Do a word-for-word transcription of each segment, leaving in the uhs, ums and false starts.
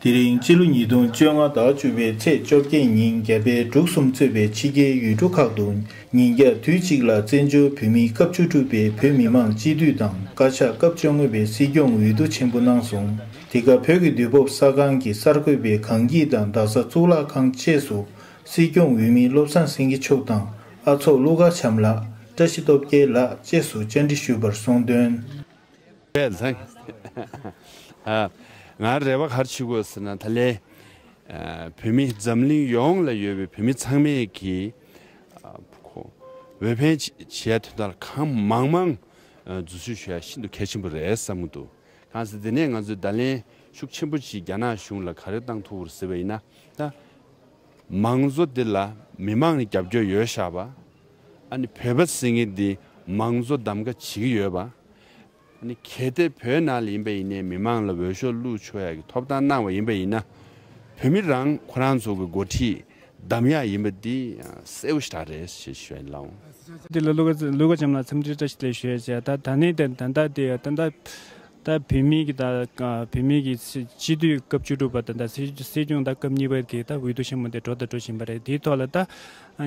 དེ་རིང་སྤྱི་ལོ་ཉིས་སྟོང་བཅོ་ལྔ་ཟླ་བཅུ་པའི་ཚེས་བཅོ་བརྒྱད་ཉིན་རྒྱ་བལ་འབྲུག་གསུམ་གཙོས་པའི་ཕྱི་རྒྱལ་ཡུལ་གྲུ་ཁག་ཏུ་ཉིན་རྒྱབ་དུས་གཅིག་ལ་བཙན་བྱོལ་བོད་མིའི་སྐབས་བཅུ་དྲུག་པའི་བོད་མི་མང་སྤྱི་འཐུས་དང་བཀའ་ཤག་སྐབས་བཅོ་ལྔ་པའི་སྲིད་སྐྱོང་འོས་བསྡུ་ཆེན་པོ་གནང་སོང་། དེ་སྐབས་བོད་ཀྱི་དུས་བབ་གསར་ཁང་གི་གསར་འགོད་པས་གངས་སྐྱིད་དང་རྡ་ས་གཙུག་ལག་ཁང་བཅས་སུ་སྲིད་སྐྱོང་འོས་མི་བློ་བཟང་སེང་གེ་མཆོག་དང་ཨ་ཚོགས་ཀླུ་མཁར་བྱམས་ལགས། བཀྲ་ཤིས་སྟོབས་རྒྱལ་ལགས་བཅས་སུ་བཅར་འདྲི་ཞུས་པར་གསུངས་དོན། བས་ལྷང་། ཨ། ང་རེ་བ་ག་རེ་བྱེད་དགོས་ཟེར་ན། ད་ལན་ཨ་བོད་མི་འཛམ་གླིང་ཡོངས་ལ་ཡོད་པའི་བོད་མི་ཚང་མས་ཀྱིས་ཨ་ཁོ་འོས་འཕེན་བྱེད་ཡ་དོན་དག་ལ་གང་མང་མང་ཨ་འཛུལ་ཞུགས་ཞུ་ཡ་ཤིན་ཏུ་གལ་ཆེན་པོ་རེད་བསམ་གྱི་འདུག་གང་ཟེར་དེ་ནས་ང་ཚོས་ད་ལན་ཤུགས་ཆེན་པོ་ཅིག་རྒྱ་ནག་གཞུང་ལ་ག་རེ་བཏང་ཐུབ་རེད་ཟེར་བ་ཡིན་ན། ད་མང་གཙོ་འདི་ལ་མི་མང་ནས་རྒྱབ་སྐྱོར་ཡོད་བཞག་པ། ཨ་ནི་བོད་པ་ཟེར་མཁན་འདི་མང་གཙོ་གདམ་ག་བྱེད་ཀྱི་ཡོད་པ། ཨ་ནི་གལ་ཏེ་བོད་ནང་ལ་ཡིན་པ་ཡིན་ནའི་མི་མང་ལ་འོས་ཤོག་བླུག་ཆོག་ཡག་གི་ཐོབ་ཐང་གནང་བ་ཡིན་པ་ཡིན་ན། བོད་མི་རང་ཁོ་རང་ཚོ་གི་འགོ་ཁྲིད་གདམ་ཡག་ཡིན་པ་འདི་གསལ་པོ་ཞེ་དྲག་རེད་ཞེས་ཞུ་ཡ་ཡིན་ལགས། འདི་ལ་ཀླུ་མཁར་ཀླུ་མཁར་བྱམས་ལགས་འཚམས་འདྲི་བཀྲ་ཤིས་བདེ་ལེགས་ཞུ་ཡ་བྱས། ད་ད་ནས་དེ་ད་ལྟ་དེ་ད་ལྟ་ད་བོད་མི་གི་ད་བོད་མི་གི་སྤྱི་འཐུས་སྐབས་བཅུ་དྲུག་པ་དང་ད་སྲིད་སྲིད་སྐྱོང་ད་སྐབས་གཉིས་པ་གི་ད་འོས་བསྡུ་ཆེན་མོ་དེ་འགྲོ་དང་འགྲོ་བཞིན་པ་རེད། དེའི་ཐོག་ལ་ད་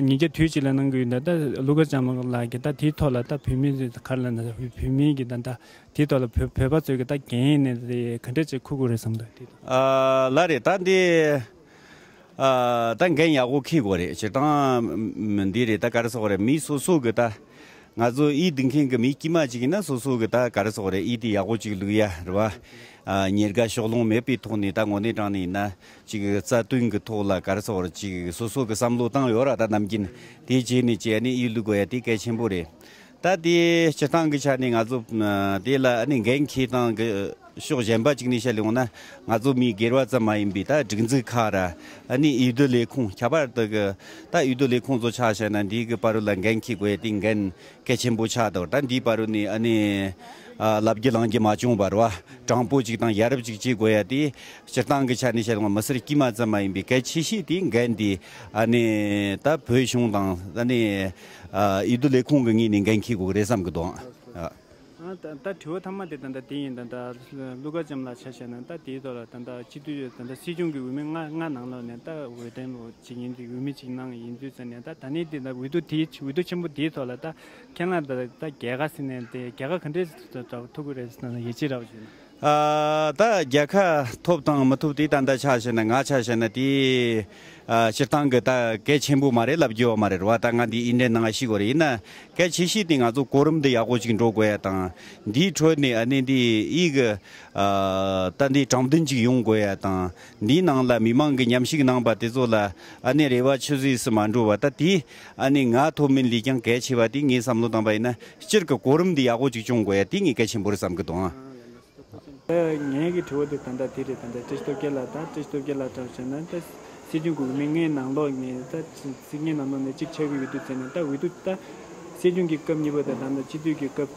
ཉིན་རྒྱབ་དུས་གཅིག་ལ་གནང་གི་ཡོད་ན། ད་ཀླུ་མཁར་བྱམས་ལགས་ཀྱིས་ད་དེའི་ཐོག་ལ་ད་བོད་མི་ག་རེ་ལབ་ན། བོད་མི་གི་ད་ད་དེའི་ཐོག་ལ་བོད་བོད་པ་ཚོས་གི་ད་འགན་ནས་དེ་ག་འདྲ་ཅིག་འཁུར་དགོས་རེད་བསམ་འདུག་དེ། ཨ་ལགས་རེད། ད་འདི་ཨ་ད་འགན་ཡག་པོ་འཁྱེར་དགོས་རེད། སྤྱིར་བཏང་འདི་རེད། ད་ག་རེ་ཟེར་དགོས་རེད། མི་སོ་སོ་གི་ད་ང་ཚོ་ཨི་སྡོད་མཁན་གི་མི་དཀྱུས་མ་ཅིག་ཡིན་ན་སོ་སོ་གི་ད་ག་རེ་ཟེར་དགོས་རེད། ཨི་དེ་ཡག་པོ་ཅིག་བླུག་ཡ་རེད་བ། ཨ་ཉེན་ཁ་ཕྱོགས་ལྷུང་མེད་པའི་ཐོག་ནས་ད་དངོས་གནས་དྲང་གནས་ཡིན་ན་ཅིག་རྩ་དོན་གི་ཐོག་ལ་ག་རེ་ཟེར་དགོས་རེད། ཅིག་སོ་སོ་གི་བསམ་བློ་བཏང་ཡོད་ར། ད་ནམ་རྒྱུན་དེ་བྱས་ནས་ཅིག་ཨ་ནི་ཨི་བླུག་དགོས་ཡ་དེ་གལ་ཆེན་པོ་རེད། ད་དེ་སྤྱིར་བཏང་གི་ཆ་ནས་ང་ཚོ་ཨ་དེ་ལ་ཨ་ནི་འགན་འཁྱེར་སྟངས་ཀྱི་ཕྱོགས་གཞན་པ་གཅིག་ནས་བཤད་ཡོང་ན། ང་ཚོ་མི་སྒེར་བ་ཙམ་མ་ཡིན་པའི་ད་སྒྲིག་འཛུགས་ཁག་ར། ཨ་ནི་འོས་བསྡུ་ལས་ཁུངས། ཁྱད་པར་དུ་གི་ད་འོས་བསྡུ་ལས་ཁུངས་ཚོ་ཆ་བཞག་ན་འདི་གི་བར་ལ་འགན་འཁྱེར་དགོས་ཡ་དེ་འགན་གལ་ཆེན་པོ་ཆགས་འདུག་ད་འདིའི་བར་ནས་ཨ་ནི་ཨ་ལབ་རྒྱུ་ལངས་རྒྱུ་མ་བྱུང་བར་བ། དྲང་པོ་ཅིག་དང་ཡ་རབས་ཅིག་བྱེད་དགོས་ཡ་དེ་སྤྱིར་བཏང་གི་ཆ་ནས་བཤད་ཡོང་ན་མི་སེར་དཀྱུས་མ་ཙམ་མ་ཡིན་པའི་གལ་ཆེ་ཤོས་དེ་འགན་དེ་ཨ་ནི་ད་བོད་གཞུང་དང་ཨ་ནི་ཨ་འོས་བསྡུ་ལས་ཁུངས་ཀྱི་ངོས་ནས་འགན་འཁྱེར་དགོས་ཀྱི་རེད་བསམ་གྱི་འདུག་ཨ། ཨ་ད་ད་དྲི་བ་མཐའ་མ་དེ་ད་ལྟ་དེ་ཡིན། ད་ལྟ་ཀླུ་མཁར་བྱམས་ལགས་ཆ་བཞག་ན་ད་དེའི་ཐོག་ལ་ད་ལྟ་སྤྱི་འཐུས་ད་ལྟ་སྲིད་སྐྱོང་གི་འོས་མི་ལྔ་ལྔ་ནང་ལོགས་ནས་ད་འོས་ཐོན་བྱེད་མཁན་དེ་འོས་མི་གཅིག་གནང་ཡིན་དུས་ཙང་ནས། ད་ད་ནས་དེ་ད་འོས་བསྡུ་དེ་འོས་བསྡུ་ཆེན་པོ་དེའི་ཐོག་ལ་ད་ཁྱེད་རང་ད་ད་རྒྱལ་ཁ་ཟེར་ནས་དེ་རྒྱལ་ཁ་ག་འདྲས་ཐོབ་ཀྱི་རེད་ཟེར་ན་ཡིད་ཆེས་རག་བྱུང་། ཨ་ད་རྒྱལ་ཁ་ཐོབ་དང་མི་ཐོབ་དེ་ད་ལྟ་ཆ་བཞག་ན། ང་ཆ་བཞག་ན་དེ་ཨ་སྤྱིར་བཏང་གི་ད་གལ་ཆེན་པོ་མ་རེད་ལབ་རྒྱུ་ཡོད་མ་རེད་བ། ད་ང་འདི་ཨི་འདྲའི་ནང་ཞིག་གོ་རེད། ཡིན་ན་གལ་ཆེ་ཤོས་དེ་ང་ཚོ་གོ་རིམ་འདི་ཡག་པོ་ཅིག་འགྲོ་དགོས་ཡ་དང་། འདིའི་ཁྲོད་ནས་ཨ་ནི་འདི་ཨི་གི་ཨ་ད་འདི་དྲང་བདེན་ཅིག་ཡོང་དགོས་ཡ་དང་། འདིའི་ནང་ལ་མི་མང་གི་མཉམ་ཞུགས་གནང་པ་དེ་ཚོ་ལ་ཨ་ནི་རེ་བ་ཆུད་ཟོས་སུ་མ་འགྲོ་བ། ད་དེ་ཨ་ནི་ང་ཐོབ་མིན་ལས་ཀྱང་གལ་ཆེ་བ་དེ་ངས་བསམ་བློ་བཏང་པ་ཡིན་ན། སྤྱིར་གི་གོ་རིམ་འདི་ཡག་པོ་ཅིག་སྐྱོང་དགོས་ཡ་དེ་ངས་གལ་ཆེན་པོ་རེད་བསམ་གི་འདུག་ཨང་། ད་ངའི་གི་དྲི་བ་དེ་ད་ལྟ་དེ་རེད། ད་ལྟ་བཀྲ་ཤིས་སྟོབས་རྒྱལ་ལགས་དང་། བཀྲ་ཤིས་སྟོབས་རྒྱལ་ལགས་ལྟར་བྱས་ན་ད་སྲིད་སྐྱོང་གི་འོས་མི་ལྔའི་ནང་ལོགས་ནས་ད་སྲིད་ལྔའི་ནང་ལོགས་ནས་གཅིག་ཆགས་ཀྱི་ཡོད་དུས་ཙང་ནས། ད་འོས་བསྡུ་ད་སྲིད་སྐྱོང་གི་སྐབས་གཉིས་པ་དང་། ད་ལྟ་སྤྱི་འཐུས་ཀྱི་སྐབས་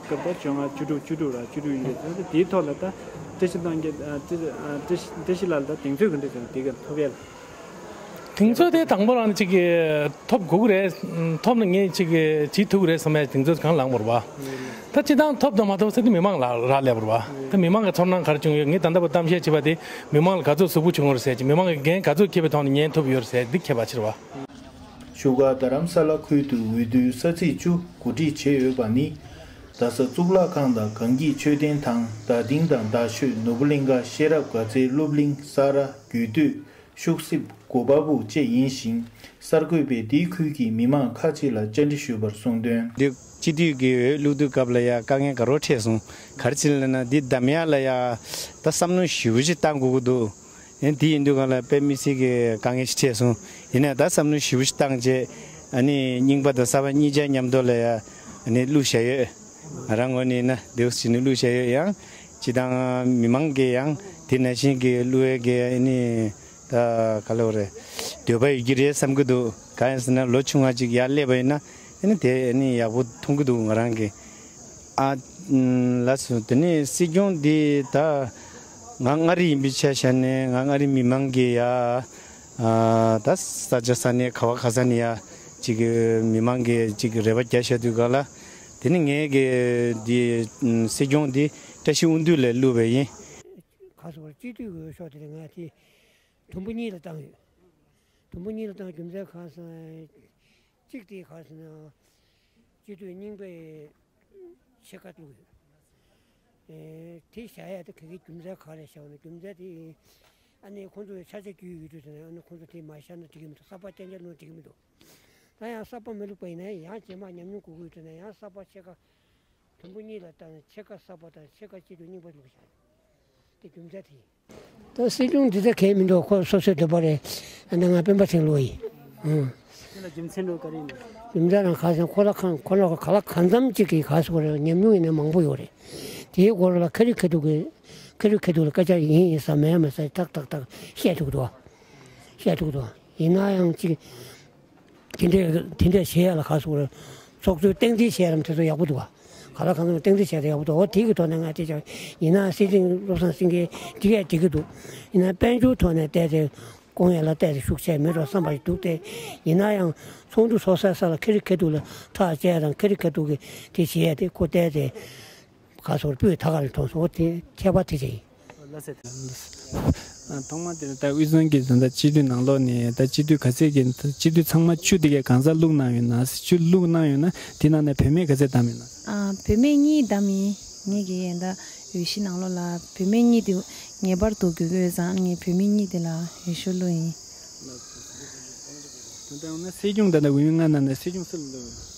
སྐབས་ད་བཅོ་ལྔ་བཅུ་དྲུག་བཅུ་དྲུག་ར་བཅུ་དྲུག་ཡིན་པས། ད་ལྟ་དེའི་ཐོག་ལ་ད་བཀྲ་ཤིས་སྟོབས་རྒྱལ་ཨ་བཀྲ་ཨ་བཀྲ་ཤིས་བཀྲ་ཤིས་ལགས་ལ་ད་གདེང་ཚོད་ག་འདྲ་བྱུང་། དེ་ག་ཐོབ་ཡ་ལ། གདེང་ཚོད་དེ་དང་པོ་རང་ནས་ཅིག་གི་ཐོབ་དགོས་ཀྱི་རེད། ཐོབ་ན་ངས་ཅིག་གི་བྱེད་ཐུབ་ཀྱི་རེད་བསམ་ཡ་གདེང་ཚོད་གང་ལངས་པ་རེད་བ། ད་སྤྱིར་བཏང་ཐོབ་དང་མ་ཐོབ་ཟེར་དུས་མི་མང་ལ་རག་ལས་པ་རེད་བ། ད་མི་མང་གི་ཚོར་སྣང་ག་རེ་བྱུང་ཡོད། ངས་ད་ལྟ་བར་གཏམ་བཤད་བྱས་པ་དེ་མི་མང་ལ་ག་ཚོད་གཟུགས་པོ་བྱུང་བ་རེད་ཟེར་གྱི། མི་མང་གི་འགན་ག་ཚོད་འཁྱེར་བའི་ཐོག་ནས་ཉན་ཐུབ་ཡོད་རེད་ཟེར། འདི་ཁྱད་པར་ཕྱེ་རེད་བ། བཞུགས་སྒར་རྡ་རམ་ས་ལ་ཁུལ་དུ་འོས་བསྡུའི་ས་ཚིགས་བཅུ་གོ་སྒྲིག་བྱས་ཡོད་པ་ནི། རྡ་ས་གཙུག་ལག་ཁང་དང་། གངས་སྐྱིད་མཆོད་རྟེན་ཐང་། རྡ་སྟེང་དང་རྡ་ཤོད། ནོར་བུ་གླིང་ཁ། ཤེས་རབ་དགའ་ཚལ། སློབ་གླིང་། ས་ར། རྒྱུད་སྟོད། ཤུག་སིབ། གོ་པལ་པུར་བཅས་ཡིན་ཞིང་། གསར་འགོད་པས་དེའི་ཁུལ་གྱི་མི་མང་ཁག་ཅིག་ལ་བཅར་འདྲི་ཞུས་པར་གསུངས་དོན། འདི་སྤྱི་འཐུས་ཀྱི་འོས་བླུག་དུས་སྐབས་ལ་ཡ་དཀའ་ངལ་ག་རེ་འཕྲད་སོང་། ག་རེ་བྱས་ལབ་ན་འདི་གདམ་ཡ་ལ་ཡ་ད་བསམ་བློ་ཞེ་པོ་ཅིག་བཏང་དགོས་ཀྱི་འདུག་ཨེ་དེ་ཡིན་དུས་སྒང་ལ་དཔེ་མི་སྲིད་ཀྱི་དཀའ་ངལ་ཞིག་འཕྲད་སོང་། ཡིན་ནའི་ད་བསམ་བློ་ཞེ་པོ་ཞིག་བཏང་རྗེས་ཨ་ནི་རྙིང་པ་དང་གསར་པ་གཉིས་ཆ་མཉམ་དུ་ལ་ཡ་ཨ་ནི་བླུགས་བཞག་ཡོད། ང་རང་ངོས་ནས་ཡིན་ན་དེ་འོ་བྱས་ནས་བླུགས་བཞག་ཡོད། ཡང་སྤྱི་བཏང་མི་མང་གིས་ཡང་དེ་ནང་བཞིན་གྱི་བླུགས་ཡས་ཀྱི་ཨ་ནི་ད་ག་ལབ་དགོས་རེད། འདོད་པ་ཡོད་ཀྱི་རེད་བསམ་གྱི་འདུག་གང་ཡིན་ཟེར་ན་ལོ་ཆུང་བ་ཅིག་ཡར་སླེབས་པ་ཡིན་ན་ཨ་ནི་དེ་ཨ་ནི་ཡག་པོ་མཐོང་གི་འདུག་ང་རང་གིས། ཨ། ལགས་སོ། དེ་ནས་སྲིད་སྐྱོང་འདི་ད་ང་མངའ་རིས་ཡིན་པའི་ཆ་བཞག་ནས་ང་མངའ་རིས་མི་མང་གིས་ཡ། ཨ། ད་ས་ཆ་ས་གནས་ག་བ་ག་ས་ནས་ཡ་ཅིག་གི་མི་མང་གིས་ཅིག་གི་རེ་བ་རྒྱག་བཞག་དུས་སྒང་ལ། དེ་ནི་ངས་གི་འདི་སྲིད་སྐྱོང་འདི་བཀྲ་ཤིས་དབང་འདུས་ལ་བླུགས་པ་ཡིན། ག་སོགས་སྤྱི་འཐུས་འོས་ཤོག་དེ་ང་དེ་དུམ་བུ་གཉིས་ལ་བཏང་ཡོད། དུམ་བུ་གཉིས་ལ་བཏང་རྒྱུ་མཚན་གང་ཟེར་ན། གཅིག་དེ་གང་ཟེར་ན། སྤྱི་འཐུས་རྙིང་པའི་ཕྱེད་ཀ་བླུགས་ཡོད། ཨེ། དེ་བཞག་ཡ་དེ་ག་གི་རྒྱུ་མཚན་ག་རེ་བཞག་ན། རྒྱུ་མཚན་དེ་ཨ་ནི་ཁོང་ཚོ་ཆ་ཆ་རྒྱུས་ཡོད་དུས་ཟེར་ནས། ཨ་ནི་ཁོང་ཚོ་དེ་མ་བཞག་ན་འགྲིག་གི་མི་འདུག། གསར་པ་རྐྱང་རྐྱང་བླུགས་འགྲིག་གི་མི་འདུག། ད་ཡང་གསར་པ་མི་བླུགས་པ་ཡིན་ན་ཡང་རྗེས་མ་ཉམས་མྱོང་དགོས་ཀྱི་ཡོད་དུས་ན། ཡང་གསར་པ་ཕྱེད་ཀ། དུམ་བུ་གཉིས་ལ་བཏང་ནས་ཕྱེད་ཀ་གསར་པ་དང་ཕྱེད་ཀ་སྤྱི་འཐུས་རྙིང་པ་བླུགས་བཞག་ཡོད། དེ་རྒྱུ་མཚན་དེ་ཡིན། ད་སྲིད་སྐྱོང་འདི་ཚོ་གལ་མི་འདུག། ཁོ་སོ་སོའི་འདོད་པ་རེད། ཨ་ནི་ང་སྤེན་པ་ཚེ་རིང་བླུགས་ཡིན། ཨང་། དེ་ལ་རྒྱུ་མཚན་འདྲ་བོ་ག་རེ་ཡིན་ནམ། རྒྱུ་མཚན་རང་ཁ་སང་ཁོ་ར་ཁང་ཁོ་ར་ག་ལ་གང་འཚམ་གཅིག་གི་ག་སོ་རེད། ཉམས་མྱོང་ཡིན་ན་མང་པོ་ཡོད་རེད། དེའི་སྐོར་ལ་ཁ་རི་ཁ་ཐུག་གི་ཁ་རི་ཁ་ཐུག་ལ་སྐད་ཆ་ཡིན་ཡིན་ས་མེད་མེད་ས་ཏག་ཏག་ཏག་བཤད་ཐུབ་འདུག། བཤད་ཐུབ་འདུག། ཡིན་ན་ཡང་གཅིག། དེ་འདྲས་དེ་འདྲས་བྱེད་ཡ་ལ་ག་སོ་རེད། ཚོགས་གཙོས་སྟངས་འཛིན་བྱེད་ཡ་རམ་དེ་ཚོ་ཡག་པོ་འདུག་བ། ག་ལ་གང་འཚམ་སྟངས་འཛིན་བྱས་ཏེ་ཡག་པོ་འདུག། འོ་དེ་གི་ཐོག་ནས་ང་དེ་ཅང་ཡིན་ན་སྲིད་སྐྱོང་བློ་བཟང་སེང་གེ་འགྲིག་ཡ་འགྲིག་གི་འདུག། ཡིན་ན་དཔལ་འབྱོར་ཐོག་ནས་བལྟས་ཏེ་སྐོང་ཡ་ལ་བལྟས་ཏེ་ཤུགས་ཆེ་མེད་འགྲོ་བསམ་པ་ཞིག་འདུག་སྟེ། ཡིན་ན་ཡང་ཚོགས་འདུ་ཚོགས་ས་ས་ལ་ཁ་རི་ཁ་ཐུག་ལ་ཐག་བཅད་ཡ་དང་། ཁ་རི་ཁ་ཐུག་གི་དེ་བྱེད་ཡ་དེ་ཁོ་བལྟས་ཏེ་ག་སོ་རེད། སྤུས་དག་ག་རེ་མཐོང་སོང་། འོ་དེ་ཁྱད་པར་དེ་ཅི་ཡིན། ལགས་སེ། ཐོག་མ་དེ་ནི་ད་དབུས་གཙང་གི་ད་ལྟ་སྤྱི་འཐུས་ནང་ལོགས་ནས་ད་སྤྱི་འཐུས་ག་ཚད་ཀྱི་ད་སྤྱི་འཐུས་ཚང་མ་བཅུ་དེ་གའི་གང་ཟག་བླུགས་གནང་ཡོད་ན། བཅུ་བླུགས་གནང་ཡོད་ན་དེ་ནང་ནས་བུད་མེད་ག་ཚད་བདམས་ཡོད་ན། ཨ། བུད་མེད་གཉིས་བདམས་ཡིན། ངེད་ཀྱི་ད་འོས་གཞི་ནང་ལོགས་ལ་བུད་མེད་གཉིས་དེ་ངེས་པར་དུ་དགོས་ཀྱི་ཡོད་ཙང་། ངས་བུད་མེད་གཉིས་དེ་ལ་འོས་ཤོག་བླུགས་ཡིན། ད་ལྟ་ཡོང་ན་སྲིད་སྐྱོང་ད་ལྟ་འོས་མི་ལྔ་ནང་ནས་སྲིད་སྐྱོང་སུ་ལ་བླུགས་ཡོད།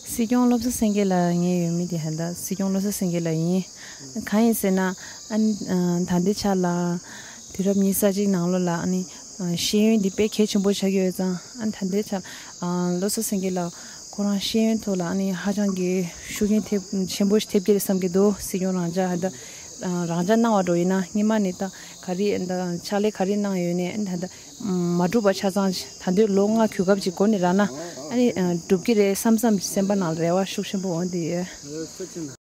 སྲིད་སྐྱོང་བློ་བཟང་སེང་གེ་ལ་ངའི་འོས་མི་དེ་ཧན་ད་སྲིད་སྐྱོང་བློ་བཟང་སེང་གེ་ལ་ཡིན། གང་ཡིན་ཟེར་ན། ཨ་ནི་ད་ལྟའི་ཆ་ལ་དུས་རབས་ཉི་ཤུ་རྩ་གཅིག་ནང་ལོགས་ལ་ཨ་ནི་ཤེས་ཡོན་འདི་དཔེ་གལ་ཆེན་པོ་ཆགས་ཀྱི་ཡོད་ཙང་། ཨ་ནི་ད་ལྟའི་ཆ་ལ་བློ་བཟང་སེང་གེ་ལ་ཁོ་རང་ཤེས་ཡོན་ཐོག་ལ་ཨ་ནི་ཧ་ཅང་གི་ཤུགས་རྐྱེན་ཐེབས་ཆེན་པོ་ཞིག་ཐེབས་ཀྱི་རེད་བསམ་གྱི་འདུག། སྲིད་སྐྱོང་རང་འཇགས་ཧན་ད་རང་འཇགས་གནང་བ་འགྲོ་ཡིན་ན། སྔོན་མ་ནས་ད་ག་རེ་ད་ཕྱག་ལས་ག་རེ་གནང་ཡོད་ནས། ཨ་ནི་ད་ལྟ་མ་འགྲུབ་པ་ཆ་ཚང་ད་དུང་ལོ་ལྔ་གོ་སྐབས་ཅིག་འགོར་ནས་རག་ན། ཨ་ནི་འགྲུབ་ཀྱི་རེད་བསམ་བསམ་སེམས་པ་ནང་ལ་རེ་བ་ཤུགས་ཆེན་པོ་འོང་དེ་ཡོད།